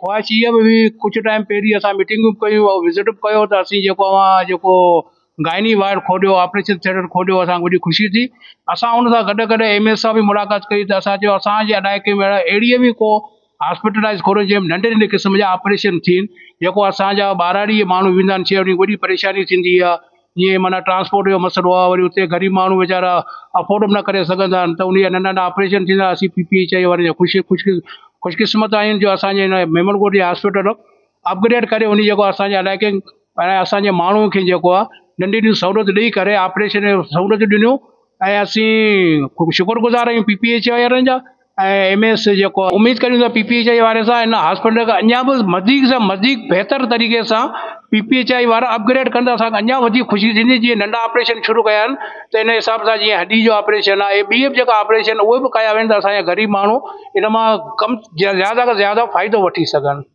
خواهش اها به هئي ڪجهه ٽائيم پهرين اسان ميٽنگون به ڪيون ۽ وزٽ به ڪيو ته اسين جيڪو اوهان جيڪو گائني وارڊ کوليو آپريشن ٿيٽر کوليو اسان کي وڏي خوشي ٿي اسان ان سان گڏ گڏ ايم ايس سان به ملاقات ڪئي ته اسان چيو اسان جي علائقي ۾ اهڙي به ڪو هاسپيٽلائز کوليو جنهن ۾ ننڍي ننڍي قسم جا آپريشن ٿين جيڪو اسان جا ٻهراڙي جا ماڻهو ويندا آهن شهر ۾ وڏي پريشاني ٿيندي آهي جيئن معنيٰ ٽرانسپورٽ جو مسئلو آهي وري اتي غريب ماڻهو ويچارا افورڊ به نه ڪري سگهندا آهن ته ان جا ننڍا ننڍا آپريشن ٿيندا اسين پي پي ايڇ I وارن جا خوش خوش خوش قسمت آهيون جو اسان جي هن ميمڻ ڳوٺ جي هاسپيٽل اپگريڊ ڪري ان جيڪو اسان جي علائقي ۽ اسان جي ماڻهن کي جيڪو آهي ننڍي ننڍيون سهولتون ڏئي ڪري آپريشن جون سهولتون ڏنيون ۽ اسين شڪر گذار آهيون پي پي ايڇ I وارن جا ۽ ايم ايس جيڪو اميد ڪريون ٿا پي پي ايڇ I واري سان هن هاسپيٽل کي اڃا به مزيد سان مزيد بهتر طريقي سان پي پي ايڇ I وارا اپگريڊ ڪندا اسان کي اڃا وڌيڪ خوشي ٿيندي جيئن ننڍا آپريشن شروع ڪيا آهن ته ان حساب سان جيئن هڏي جو آپريشن آهي ٻي به جيڪا آپريشن اهي به ڪيا وڃن ته اسان جا غريب ماڻهو ان مان ڪم زياده کان زياده فائدو وٺي سگهن.